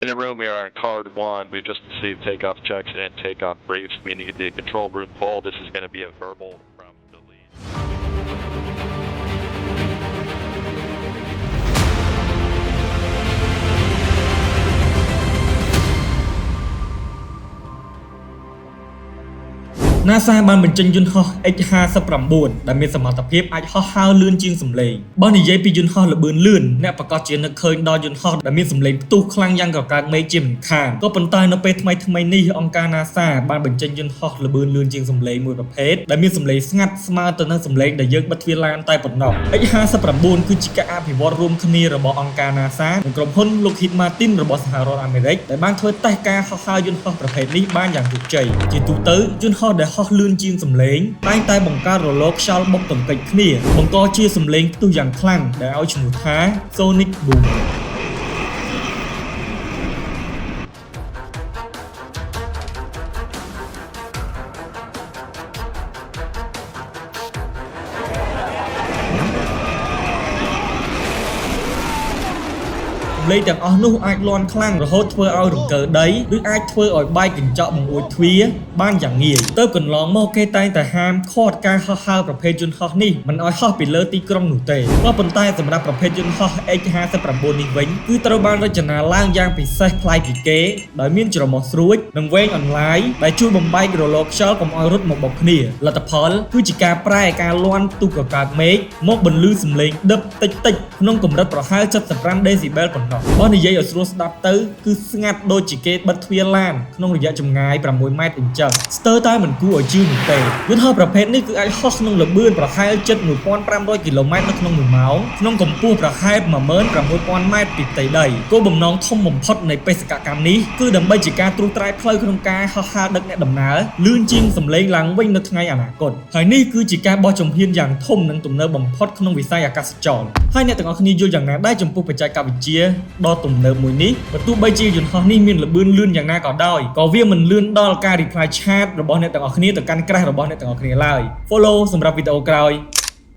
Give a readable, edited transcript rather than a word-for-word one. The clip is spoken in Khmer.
In the room, we are on card one. We've just received takeoff checks and takeoff briefs. We need the control room full. This is going to be a verbal from the lead. NASA បានបញ្ចេញយន្តហោះ X-59 ដែលមានសមត្ថភាពអាចហោះហើរលឿនជាងសំឡេងបើនិយាយពីយន្តហោះល្បឿនលឿនអ្នកប្រកាសជានឹកឃើញដល់យន្តហោះដែលមានសំឡេងផ្ទុះខ្លាំងយ៉ាងកកើតមេឃជាមិនខានក៏ប៉ុន្តែនៅពេលថ្មីៗនេះអង្គការ NASA បានបញ្ចេញយន្តហោះល្បឿនលឿនជាងសំឡេងមួយប្រភេទដែលមានសំឡេងស្ងាត់ស្មើទៅនឹងសំឡេងដែលយើងបិទទ្វារឡានតែប៉ុណ្ណោះ X-59 គឺជាការអភិវឌ្ឍរួមគ្នារបស់អង្គការ NASA និងក្រុមហ៊ុន Lockheed Martin របស់សហរដ្ឋអាមេរិកដែលបានធ្វើតេស្តការហោះហើរយន្តហោះប្រភេទនេះបានយ៉ាងជោគជ័យជាទូទៅយន្តហោះដែលហោះលឿនជាងសំឡេងតែងតែបង្កើតរលកខ្យល់បុកទង្គិចគ្នាបង្កជាសំឡេងផ្ទុះយ៉ាងខ្លាំងដែលឲ្យឈ្មោះថា Sonic Boom។ សំឡេងទាំងអស់នោះអាចលាន់ខ្លាំងរហូតធ្វើឲ្យរង្គើដីឬអាចធ្វើឲ្យបែកកញ្ចក់បង្អួចទ្វារបានយ៉ាងងាយទៅកន្លងមកគេតែងតែហាមឃាត់ការហោះហើរប្រភេទយន្តហោះនេះមិនឲ្យហោះពីលើទីក្រុងនោះទេក៏ប៉ុន្តែសម្រាប់ប្រភេទយន្តហោះ X-59 នេះវិញគឺត្រូវបានរចនាឡើងយ៉ាងពិសេសប្លែកពីគេដោយមានច្រមុះស្រួចនិងវែងអន្លាយដែលជួយបំបែករលកខ្យល់កុំឲ្យរត់មកបុកគ្នាលទ្ធផលគឺជាការប្រែការលាន់ផ្ទុះកកើតមេឃមកបន្លឺសំឡេងដឹបតិចៗក្នុងកម្រិតប្រហែល75ដេស៊ីបែលប៉ុណ្ណោះបើនិយាយឲ្យស្រួលស្ដាប់ទៅគឺស្ងាត់ដូចជាគេបិទទ្វារឡានក្នុងរយៈចម្ងាយ6ម៉ែត្រអញ្ចឹងស្ទើរតែមិនគួរឲ្យជឿនោះទេយន្តហោះប្រភេទនេះគឺអាចហោះក្នុងល្បឿនប្រហែលជិត1500គីឡូម៉ែត្រនៅក្នុង1ម៉ោងក្នុងកម្ពស់ប្រហែល16000ម៉ែត្រពីផ្ទៃដីគោលបំណងធំបំផុតនៃបេសកកម្មនេះគឺដើម្បីជាការត្រួសត្រាយផ្លូវក្នុងការហោះហើរដឹកអ្នកដំណើរលឿនជាងសំឡេងឡើងវិញនៅថ្ងៃអនាគតហើយនេះគឺជាការបោះជំហានយ៉ាងធំនិងទំនើបបំផុតក្នុងវិស័យអាកាសចរហើយអ្នកទាំងអស់គ្នាយល់យ៉ាងណាដែរចំពោះបច្ចេកវិទ្យាដ៏ទំនើបមួយនេះបើទោះបីជាយន្តហោះនេះមានល្បឿនលឿនយ៉ាងណាក៏ដោយក៏វាមិនលឿនដល់ការ reply chat របស់អ្នកទាំងអស់គ្នាទៅកាន់ crush របស់អ្នកទាំងអស់គ្នាឡើយ Follow សម្រាប់វីដេអូក្រោយ។